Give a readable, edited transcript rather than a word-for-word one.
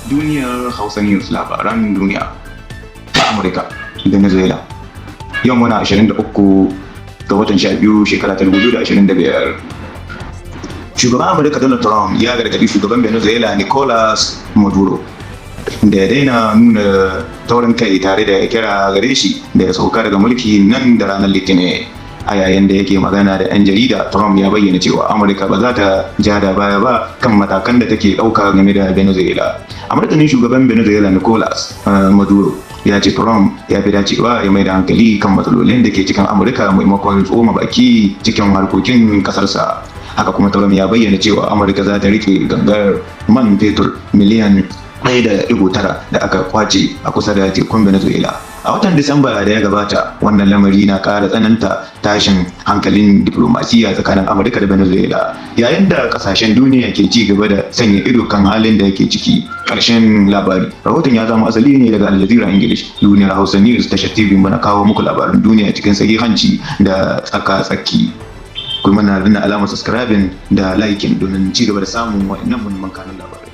Duniyar Hausa News, labaran duniya. Ta Amurka, Venezuela. Yau muna 23 ga watan 12, shekara ta 2025. Shugaban Amurka Donald Trump ya gargaɗi shugaban Venezuela Nicolas Maduro da ya daina nuna taurin kai, tare da kira gare shi da ya sauka daga mulki nan da ranar Litinin. A yayin da yake magana da 'yan jarida, Trump ya bayyana cewa Amurka ba za ta ja da baya ba kan matakan da take ɗauka game da Venezuela. A martanin, shugaban Venezuela Nicolas Maduro ya ce Trump ya fi dacewa ya mai da hankali kan matsalolin da ke cikin Amurka maimakon tsoma baki cikin harkokin kasarsa. Haka kuma, Trump ya bayyana cewa Amurka za ta rike gangar man fetur miliyan 1.9 da aka kwace a kusa da tekun Venezuela a watan Disamba da ya gabata. Wannan lamari na ƙara tsananta tashin hankalin diplomasiya tsakanin Amurka da Venezuela, yayin da kasashen duniya ke ci gaba da sanya ido kan halin da yake ciki. Ƙarshen labari. Rahoton ya zama asali ne daga Al Jazeera English. Duniyar Hausa News, tashar TV, muna kawo muku labaran duniya cikin sahihanci da tsaka-tsaki. Kuma na danna alamar subscribing da liking domin ci gaba da samun wa'annan muhimman kanun labarai.